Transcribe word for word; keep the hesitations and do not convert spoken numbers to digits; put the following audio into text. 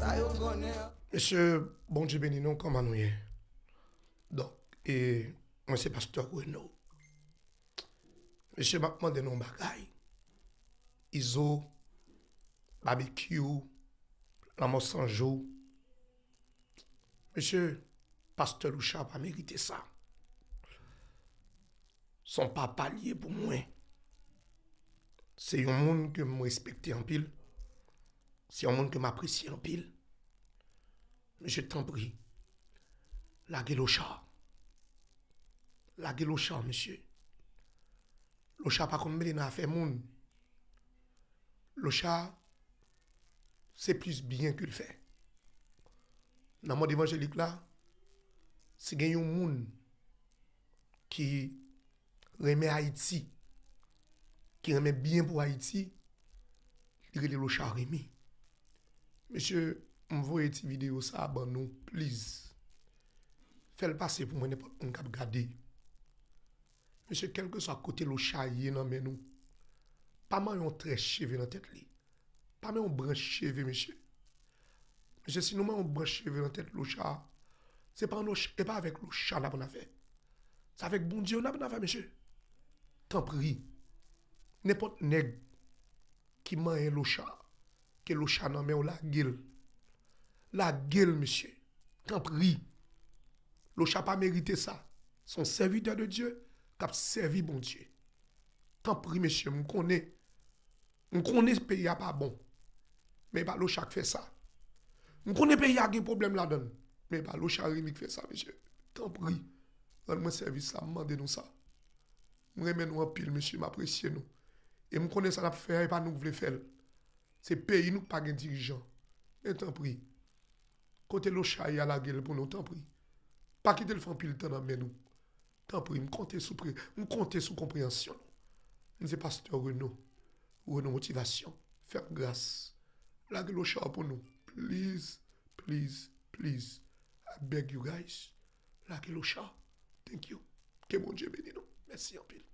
Sa yo konnen. Mesye, Bondye beni nou, kòman nou ye? Donk, e, mwen se pastè Reno. Mesye, m ap mande nou yon bagay. Izo, Babekyou, Lanmò San Jou. Mesye, pastè Lochard pa merite sa. Se yon papa li ye pou mwen. Se yon moun ke m respekte anpil. Se yon moun ke m apresye anpil. Mesye, tanpri, lage Lochard. Lage Lochard, mesye. Lochard pa konn mele nan afè moun. Lochard, se plis byen ke l fè. Nan mond evanjelik la, si gen yon moun ki renmen Ayiti, ki renmen byen pou Ayiti, li rele Lochard Remy. Mesye, m voye ti videyo sa a ban nou, please. Fè l pase pou mwen, nenpòt moun k ap gade. Mesye, kèlkeswa kote Lochard ye nan men nou, pa manyen yon trè cheve nan tèt li. Pa manyen yon branch cheve, mesye. Mesye, si nou manyen yon branch cheve nan tèt Lochard, se pa, e pa avèk Lochard n ap annafè. Se avèk Bondye n ap annafè, mesye. Tanpri, nenpòt nèg ki manyen Lochard, ke Lochard nan men w, lage l. Lage l, mesye. Tanpri. Lochard pa merite sa. Se yon sèvitè de Dye k ap sèvi Bondye. Tanpri, mesye, m konnen. M konnen peyi a pa bon. Men e pa Lochard k fè sa. M konnen peyi a gen pwoblèm ladan l. Men e pa Lochard Remy k fè sa, mesye. Tanpri. Rann mwen sèvis la, m mande nou sa. M renmen nou anpil, mesye, m apresye nou. E m konnen sa n ap fè a, e pa nou k vle fè l. Se peyi nou k pa gen dirijan. Men tanpri, kote Lochard ye a, lage l pou nou, tanpri. Pa kite l fè anpil tan nan men nou. Tanpri, m konte sou pre, m konte sou konpreyansyon nou. M se pastè Reno, Reno Motivasyon. Fè m gras. Lage Lochard pou nou. Please, please, please. I beg you guys. Lage Lochard. Thank you. Ke Bondye beni nou. Mèsi anpil.